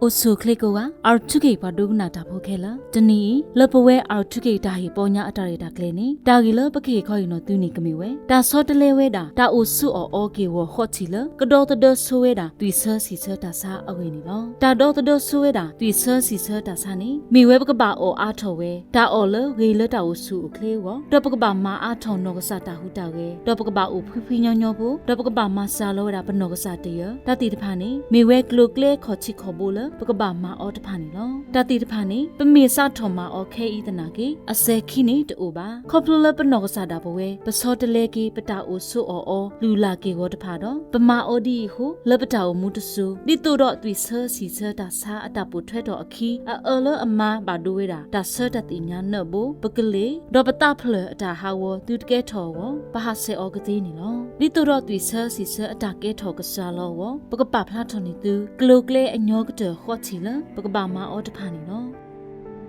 အိၣ်ဆူၣ်အိၣ်ချ့ကိးဂၤ R two K ပှၤဒိကနၣ်တၢ်ဖိခဲလၢာ်, တနံၤအံၤ လၢပဝဲ R two K တၢ်ဟ့ၣ်ပီညါအတၢ်ရဲၣ်တၢ်ကျဲၤန့ၣ် တၢ်ဂ့ၢ်လၢပကဟ့ၣ်ခီဟ့ၣ်နီၤသုန့ၣ်ကမ့ၢ်ဝဲ တၢ်ဆီတလဲဝဲဒၣ် တၢ်အိၣ်ဆူၣ်အီၣ်အီက့ၢ်ဂီၤဃီထံးလၢ ကဒီသဒၢဆိဝဲဒၣ် သွံၣ်ဆၢစံၣ်ဆၢတၢ်ဆါအဂ့ၢ်န့ၣ်လီၤ. တၢ်ဒီသဒၢဆိဝဲဒၣ် သွံၣ်ဆၢစံၣ်ဆၢတၢ်ဆါန့ၣ် မ့ၢ်ဝဲပကဘၣ်အီၣ်အါထီၣ်ဝဲ တၢ်အီၣ်လၢဂ့ၤလၢတၢ်အိၣ်ဆူၣ်အိၣ်ချ့အဂီၢ်, ဒီးပကဘၣ်မၤအါထီၣ်နီၢ်ကစၢ်တၢ်ဟူးတၢ်ဂဲၤ, ဒီးပကဘၣ်အိၣ်ဖှံဖှံညီညီဖိ, ဒီးပကဘၣ်မၤစှၤလီၤဝဲဒၣ်ပနီၢ်ကစၢ်တယၢၢ်, တၢ်သ့ၣ်တဖၣ်န့ၣ် မ့ၢ်ဝဲကျိၤကျဲခီၣ်ထံးခီၣ်ဘိလၢ ပကဘၣ်မၤအီၤတဖၣ်န့ၣ်လီၤ. တၢ်သ့ၣ်တဖၣ်န့ၣ် ပမ့ၢ်စးထီၣ်မၤအီၤခဲအံၤသနာ်က့ အစဲၤခံန့ၣ်တအိၣ်ဘၣ်. ခီဖျိလၢပနီၢ်ကစၢ်ဒၣ်ပဝဲ ပဆီတလဲက့ၤ ပတၢ်အိၣ်ဆူၣ်အီၣ်အီ လုၢ်လၢ်က့ၢ်ဂီၤတဖၣ်ဒီး ပမၤအီၤဒ်အံၤအဃိ လၢပတၢ်အိၣ်မူတစိၤ ဒ်သိးဒီးသွံၣ်ဆၢစံၣ်ဆၢတၢ်ဆါအတၢ်ပိာ်ထွဲထီၣ်အခံ အအၢလၢအမၤဘၣ်ဒိဝဲဒၣ် တၢ်ဆၢတၢ်သ့ၣ်ညါနၢၣ်ဘိ, ပကလ့ၢ်, ဒီးပသးဖျၢၣ်အတၢ်ဟးဂီၤ သုတကဲထီၣ်အဂီၢ် ပဟးဆှဲးအီၤကသ့န့ၣ်လီၤ. ဒ်သိးဒီးသွံၣ်ဆၢစံၣ်ဆၢအတၢ်ကဲထီၣ်ကစှၤလီၤအဂီၢ် ပကပာ်ဖျါထီၣ်န့ၢ်သု ကျိၤကျဲအညီကတၢၢ်ဃီထံးလၢ ပကဘၣ်မၤအီၤတဖၣ်န့ၣ်လီၤ.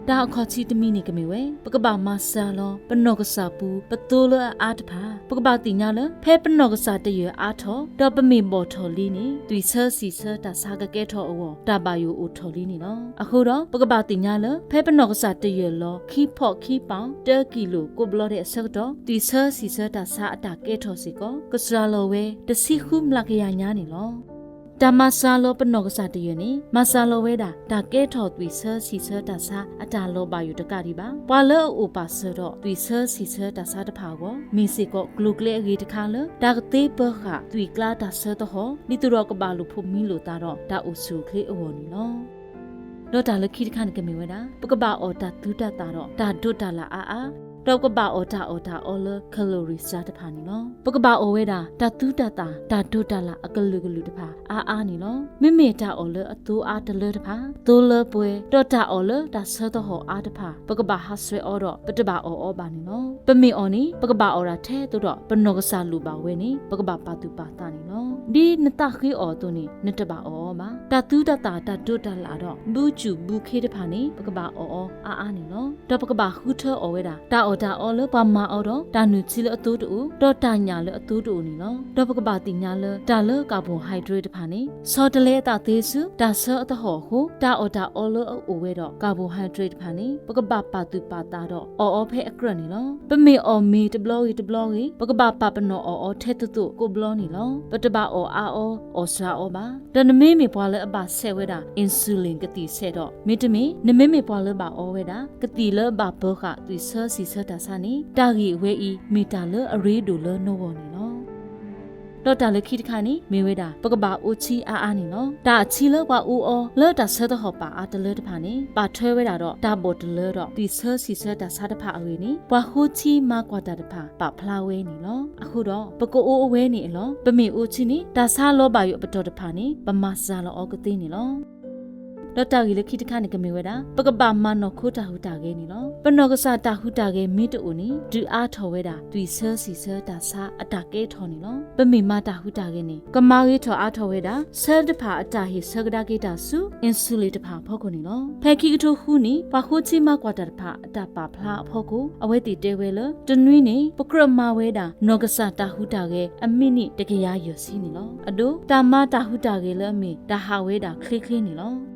တၢ်အခီၣ်ထံးတမံၤန့ၣ်ကမ့ၢ်ဝဲ ပကဘၣ်မၤစှၤလီၤ ပနီၢ်ကစၢ်ပူၤ ပသိလၢအအါတဖၣ်, ပကဘၣ်သ့ၣ်ညါလၢ ဖဲပနီၢ်ကစၢ်တယၢၢ်အါထီၣ် ဒီးပမ့ၢ်ဘီၣ်ထီၣ်လံန့ၣ် သွံၣ်ဆၢစံၣ်ဆၢတၢ်ဆါကကဲထီၣ်အဂီၢ် တၢ်ဘၣ်ယိၣ်အိၣ်ထီၣ်လံန့ၣ်လီၤ. အဃိဒီး ပကဘၣ်သ့ၣ်ညါလၢ ဖဲပနီၢ်ကစၢ်တယၢၢ်လီၤ ခံဖီၣ်ခံပီၣ် တၢကံၢ်လိၣ်ကိးဘျီဒဲးအဆၢကတီၢ် သွံၣ်ဆၢစံၣ်ဆၢတၢ်ဆါအတၢ်ကဲထီၣ်စ့ၢ်ကီး ကစှၤလီၤဝဲ တဆံဃုမျးကယၤညါန့ၣ်လီၤ. တၢ်မၤစှၤလီၤပနီၢ်ကစၢ်တယၢၢ်န့ၣ် မၤစှၤလီၤဝဲဒၣ် တၢ်ကဲထီၣ်သွံၣ်ဆၢစံၣ်ဆၢတၢ်ဆါအတၢ်လီၤဘၣ်ယိၣ်တကးဒံးဘၣ်. ပှၤလၢအအိၣ်ပာ်စၢၤဒီး သွံၣ်ဆၢစံၣ်ဆၢတၢ်ဆါတဖၣ်အဂီၢ် မ့ၢ်စ့ၢ်ကီးကျိၤကျဲအဂ့ၤတခါလၢ တၢ်ကသ့ပၢၤဃာ်သွံၣ်ကျါတၢ်ဆၢသဟီၣ် ဒ်သိးဒီးကဘၣ်လိာ်ဖိးမံလိာ်သးဒီး တၢ်အိၣ်ဆူၣ်အိၣ်ချ့အဂီၢ်န့ၣ်လီၤ. ဒီးတၢ်လၢခံတခါန့ၣ်ကမ့ၢ်ဝဲဒၣ် ပကဘၣ်အီၣ်တၢ်သူတၢ်သၣ်ဒီး တၢ်ဒိးတၢ်လၣ်အါအါ, ဒီးပကဘၣ်အီၣ်တၢ်အီၣ်တၢ်အီလၢ calorie စှၤတဖၣ်န့ၣ်လီၤ. ပကဘၣ်အီၣ်ဝဲဒၣ် တၢ်သူတၢ်သၣ် တၢ်ဒိးတၢ်လၣ်အကလုာ်ကလုာ်တဖၣ် အါအါန့ၣ်လီၤ. မ့မ့ၢ်တၢ်အီၣ်လၢအသိအါတလၢတဖၣ်, သိလၢပှဲၤ, ဒီးတၢ်အီၣ်လၢတၢ်ဆၢသဟီၣ်အါတဖၣ် ပကဘၣ်ဟးဆှဲးအီၤဒီး ပတဘၣ်အီၣ်အီၤဘၣ်န့ၣ်လီၤ. ပမ့ၢ်အီၣ်န့ၣ် ပကဘၣ်အီၣ်ဒၣ်ထဲသိးဒီး ပနီၢ်ကစၢ်လိၣ်ဘၣ်ဝဲန့ၣ် ပကဘၣ်ပာ်သူၣ်ပာ်သးန့ၣ်လီၤ. ဒ်နသးဃ့အီၣ်အသိးန့ၣ် နတဘၣ်အီၣ်အီၤဘၣ်. တၢ်သူတၢ်သၣ် တၢ်ဒိးတၢ်လၣ်ဒီး ဘုစူၣ်ဘုခ့တဖၣ်န့ၣ် ပကဘၣ်အီၣ်အီၤအါအါန့ၣ်လီၤ. ဒီးပကဘၣ်ဃုထၢအီၣ်ဝဲဒၣ် တၢ်အီၣ်တၢ်အီလၢပှၤမၤအီၤဒီး တၢ်နုၢ်ထံလၢအသိတအိၣ်, ဒီးတၢ်ညၣ်လၢအသိတအိၣ်န့ၣ်လီၤ. ဒီးပကဘၣ်သ့ၣ်ညါလၢ တၢ်လၢ carbohydrate တဖၣ်န့ၣ် ဆီတလဲအသးသ့ဆူ တၢ်ဆၢအသဟီၣ်အဃိ တၢ်အီၣ်တၢ်အီလၢအအိၣ်ဝဲဒီး carbohydrate တဖၣ်န့ၣ် ပကဘၣ်ပာ်သူၣ်ပာ်သးဒီး အီၣ်အီၤဖဲအကြၢးန့ၣ်လီၤ. ပမ့ၢ်အီၣ်မ့ၤတဘျီဂ့ၤတဘျီဂ့ၤ ပကဘၣ်ပာ်ပနီၣ်အီၣ်အီၤထဲသိးသိးကိးဘျီန့ၣ်လီၤ. ပတဘၣ်အီၣ်အါအီ အီၣ်စှၤအီၤဘၣ်. ဒီးနမ့မ့ၢ်ပှၤလၢအဘၣ်ဆဲးဝဲဒၣ် insulin ကသံၣ်ဆဲးဒီး မ့တမ့ၢ် နမ့မ့ၢ်ပှၤလၢဘၣ်အီဝဲဒၣ် ကသံၣ်လၢဘၣ်ပၢၤဃာ်သွံၣ်ဆၢစံၣ်ဆၢတၢ်ဆါန့ၣ် တၢ်ဂ့ၢ်အဝဲအံၤ မ့ၢ်တၢ်လၢအရ့ဒိၣ်လၢနဂီၢ်န့ၣ်လီၤ. ဒီးတၢ်လၢခံတခါန့ၣ် မ့ၢ်ဝဲဒၣ် ပကဘၣ်အိးထံအါအါန့ၣ်လီၤ. တၢ်အထံလၢပှၤအိၣ်အီ လၢတၢ်ဆၢသဟီၣ်ပာ်အါတလၢတဖၣ်န့ၣ် ပာ်ထွဲဝဲဒၣ်ဒီး တၢ်ဘီၣ်တလၢဒီး သွံၣ်ဆၢစံၣ်ဆၢတၢ်ဆါတဖၣ်အဂ့ၢ်န့ၣ် ပှၤဃိထံမၤကွၢ်တၢ်တဖၣ် ပာ်ဖျါဝဲန့ၣ်လီၤ. အဃိဒီး ပကအိၣ်အဝဲန့ၣ်အလီၢ် ပမ့ၢ်အိးထံန့ၣ် တၢ်ဆါလီၤဘၣ်ယိၣ်အပတီၢ်တဖၣ်န့ၣ် ပမၤစှၤလီၤအီၤကသ့န့ၣ်လီၤ. ဒီးတၢ်ဂ့ၢ်လၢခံတခါန့ၣ် ကမ့ၢ်ဝဲဒၣ် ပကဘၣ်မၤနီၢ်ခိတၢ်ဟူးတၢ်ဂဲၤန့ၣ်လီၤ. ပနီၢ်ကစၢ်တၢ်ဟူးတၢ်ဂဲၤမ့ၢ်တအိၣ်န့ၣ် ဒုးအါထီၣ်ဝဲဒၣ် သွံၣ်ဆၢစံၣ်ဆၢတၢ်ဆါအတၢ်ကဲထီၣ်န့ၣ်လီၤ. ပမ့ၢ်မၤတၢ်ဟူးတၢ်ဂဲၤန့ၣ် ကမၤဂ့ၤထီၣ်အါထီၣ်ဝဲဒၣ် ဆဲးတဖၣ်အတၢ်ဟ့ၣ်ဆၢကဒါက့ၤတၢ်ဆူ insulin တဖၣ်အဖီခိၣ်န့ၣ်လီၤ. ဖဲခံကထိဃုနံၣ် ပှၤဃိထံမၤကွၢ်တၢ်တဖၣ်အတၢ်ပာ်ဖျါအဖီခိၣ် အဝဲသ့ၣ်တဲဝဲလၢ တနွံန့ၣ် ပကြၢးမၤဝဲဒၣ် နီၢ်ကစၢ်တၢ်ဟူးတၢ်ဂဲၤ အမံးနံးတကယၤယဲၢ်ဆံန့ၣ်လီၤ. အဒိ တၢ်မၤတၢ်ဟူးတၢ်ဂဲၤလၢအမ့ၢ် တၢ်ဟးဝဲဒၣ်ချ့ချ့န့ၣ်လီၤ.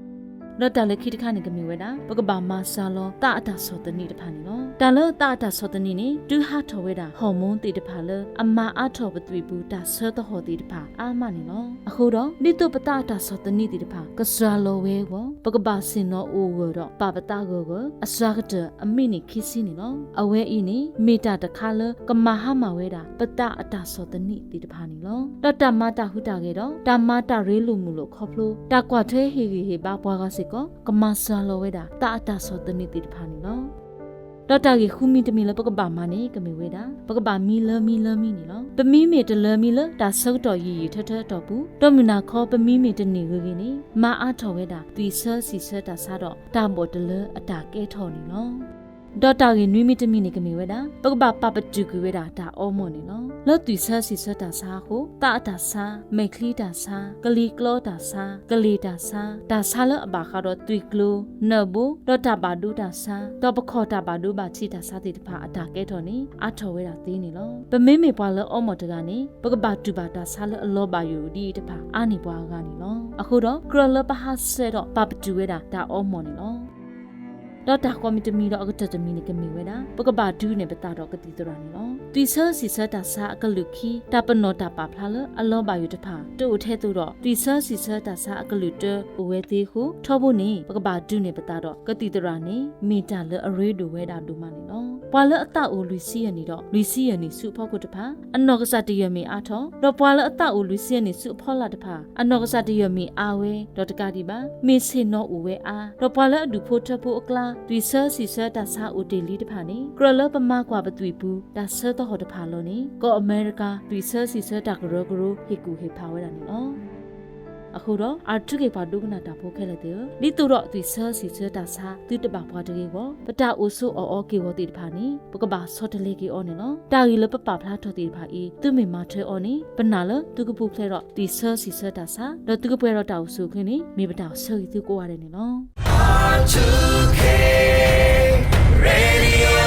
ဒီးတၢ်လၢခံတခါန့ၣ် ကမ့ၢ်ဝဲဒၣ် ပကဘၣ်မၤစှၤလီၤ သးအတၢ်ဆီၣ်သနံးတဖၣ်န့ၣ်လီၤ. တၢ်လၢသးအတၢ်ဆီၣ်သနံးန့ၣ် ဒုးဟးထီၣ်ဝဲဒၣ် hormone သ့ၣ်တဖၣ်လၢ အမၤအါထီၣ်ပသွံၣ်ပူၤ တၢ်ဆၢသဟီၣ်သ့ၣ်တဖၣ် အါမးန့ၣ်လီၤ. အဃိဒီး ဒ်သိးပသးအတၢ်ဆီၣ်သနံးသ့ၣ်တဖၣ် ကစှၤလီၤဝဲအဂီၢ် ပကဘၣ်ဆ့ၣ်နီၤအိၣ်ဂၢၢ်ဒီး ပာ်ပသးဂၢၢ်ဂၢၢ် အစှၤကတၢၢ် အမံးနံးခံဆံန့ၣ်လီၤ. အဝဲအံၤန့ၣ် မ့ၢ်တၢ်တခါလၢ ကမၤဟါမၢ်ဝဲဒၣ် ပသးအတၢ်ဆီၣ်သနံးသ့ၣ်တဖၣ်န့ၣ်လီၤ. ဒီးတၢ်မၤတၢ်ဟူးတၢ်ဂဲၤဒီး တၢ်မၤတၢ်ရ့လိာ်မုာ်လိာ်ခီဖျိ တၢ်ကွၢ်ထွဲဟ့ၣ်ဂံၢ်ဟ့ၣ်ဘါပှၤဂၤစ့ၢ်ကီး ကမၤစှၤလီၤဝဲဒၣ် သးအတၢ်ဆီၣ်သနံးသ့ၣ်တဖၣ်န့ၣ်လီၤ. ဒီးတၢ်ဂ့ၢ်ဃုမံၤတမံၤလၢပကဘၣ်မၤန့ၣ် ကမ့ၢ်ဝဲဒၣ် ပကဘၣ်မံလၢမံလၢမံန့ၣ်လီၤ. ပမံမ့ၢ်တလၢမံလၢ တၢ်ဆၢကတီၢ်ယံာ်ယံာ်ထၢထၢအတီၢ်ပူၤ ဒီးမုၢ်နၤခီ ပမံမ့ၢ်တန့ၢ်ဂ့ၤဂ့ၤန့ၣ် မၤအါထီၣ်ဝဲဒၣ် သွံၣ်ဆၢစံၣ်ဆၢတၢ်ဆါဒီး တၢ်ဘီၣ်တလၢအတၢ်ကဲထီၣ်န့ၣ်လီၤ. ဒီးတၢ်ဂ့ၢ်နွံမံၤတမံၤန့ၣ် ကမ့ၢ်ဝဲဒၣ် ပကဘၣ်ပာ်ပတုာ်ကွံာ်ဝဲဒၣ်တၢ်အီမိာ်န့ၣ်လီၤ. လၢသွံၣ်ဆၢစံးဆၢတၢ်ဆါအဃိ သးအတၢ်ဆါ, မဲာ်ချံတၢ်ဆါ, ကလံၤကျီတၢ်ဆါ, ကလ့ၢ်တၢ်ဆါ, တၢ်ဆါလၢအဘၣ်ဃးဒီးသွံၣ်ကျိၤ, နၢၣ်ဘိ, ဒီးတၢ်ဘၣ်ဒိတၢ်ဆါ, ဒီးပခီၣ်တၢ်ဘၣ်ဒိဘၣ်ထံးတၢ်ဆါသ့ၣ်တဖၣ် အတၢ်ကဲထီၣ်န့ၣ် အါထီၣ်ဝဲဒၣ်သ့န့ၣ်လီၤ. ပမ့မ့ၢ်ပှၤလၢအီမိာ်တဂၤန့ၣ် ပကဘၣ်တူၢ်ဘၣ်တၢ်ဆါလၢအလီၤဘၣ်ယိၣ်ဒ်အံၤတဖၣ် အါန့ၢ်ပှၤအဂၤန့ၣ်လီၤ. အဃိဒီး ကြၢးလၢပဟးဆှဲးဒီးပာ်ပတုာ်ဝဲဒၣ်တၢ်အီမိာ်န့ၣ်လီၤ. ဒီးတၢ်ဃီမံၤတမံၤဒီးအကတၢၢ်တမံၤန့ၣ် ကမ့ၢ်ဝဲဒၣ် ပကဘၣ်ဒုးနဲၣ်ပသးဒီးကသံၣ်သရၣ်န့ၣ်လီၤ. သွံၣ်ဆၢစံးဆၢတၢ်ဆါအကလုာ်ခံ တၢ်ပနီၣ်တၢ်ပာ်ဖျါလၢအလီၤဘၣ်ယိၣ်တဖၣ် တအိၣ်ထဲသိးဒီး သွံၣ်ဆၢစံးဆၢတၢ်ဆါအကလုာ်တၢအိၣ်ဝဲသ့အဃိ ထီဘိန့ၣ် ပကဘၣ်ဒုးနဲၣ်ပသးဒီးကသံၣ်သရၣ်န့ၣ် မ့ၢ်တၢ်လၢအရ့ဒိၣ်ဝဲဒၣ်ဒိၣ်မးန့ၣ်လီၤ. ပှၤလၢအသးအိၣ်လွံၢ်ဆံယဲၢ်နံၣ်ဒီး လွံၢ်ဆံယဲၢ်နံၣ်ဆူအဖီခိၣ်တဖၣ် အနီၢ်ကစၢ်တယၢၢ်မ့ၢ်အါထီၣ်, ဒီးပှၤလၢအသးအိၣ်လွံၢ်ဆံယဲၢ်နံၣ်ဆူအဖီလာ်တဖၣ် အနီၢ်ကစၢ်တယၢၢ်မ့ၢ်အါဝဲ ဒီးတကးဒံးဘၣ် မ့ၢ်ဆ့ၣ်နီၤအိၣ်ဝဲအါ, ဒီးပှၤလၢအဒူၣ်ဖိထၢဖိအကျါ သွံၣ်ဆၢစံးဆၢတၢ်ဆါအိၣ်တ့ၢ်လံတဖၣ်န့ၣ် ကြၢးလၢပမၤကွၢ်ပသွံၣ်ပူၤ တၢ်ဆၢသဟီၣ်တဖၣ်အလီၢ်န့ၣ် ကီၢ်အမဲရကၤ သွံၣ်ဆၢစံးဆၢတၢ်ကရၢကရိ ဟ့ၣ်ကူၣ်ဟ့ၣ်ဖးဝဲဒၣ်န့ၣ်လီၤ. အဃိဒီး အၢထုက့ၤပှၤဒိကနၣ်တၢ်ဖိခဲလၢာ်သ့ၣ်ဧၢ, ဒ်သိးဒီးသွံၣ်ဆၢစံးဆၢတၢ်ဆါ သုတဘၣ်ပှၤတဂ့ၤအဂီၢ် ပတၢ်အိၣ်ဆိးအီၣ်အီက့ၢ်ဂီၤသ့ၣ်တဖၣ်န့ၣ် ပကဘၣ်ဆီတလဲက့ၤအီၤန့ၣ်လီၤ. တၢ်ဂ့ၢ်လၢပပာ်ဖျါထီၣ်သ့ၣ်တဖၣ်အံၤ သုမ့ၢ်မၤထွဲအီၤန့ၣ် ပနာ်လၢသုကပူၤဖျဲးဒီးသွံၣ်ဆၢစံးဆၢတၢ်ဆါ ဒီးသုကပှဲၤဒီးတၢ်အိၣ်ဆူၣ်အိၣ်ချ့န့ၣ် မ့ၢ်ပတၢ်ဆၢဂ့ၤသုကိးဂၤဒဲးန့ၣ်လီၤ.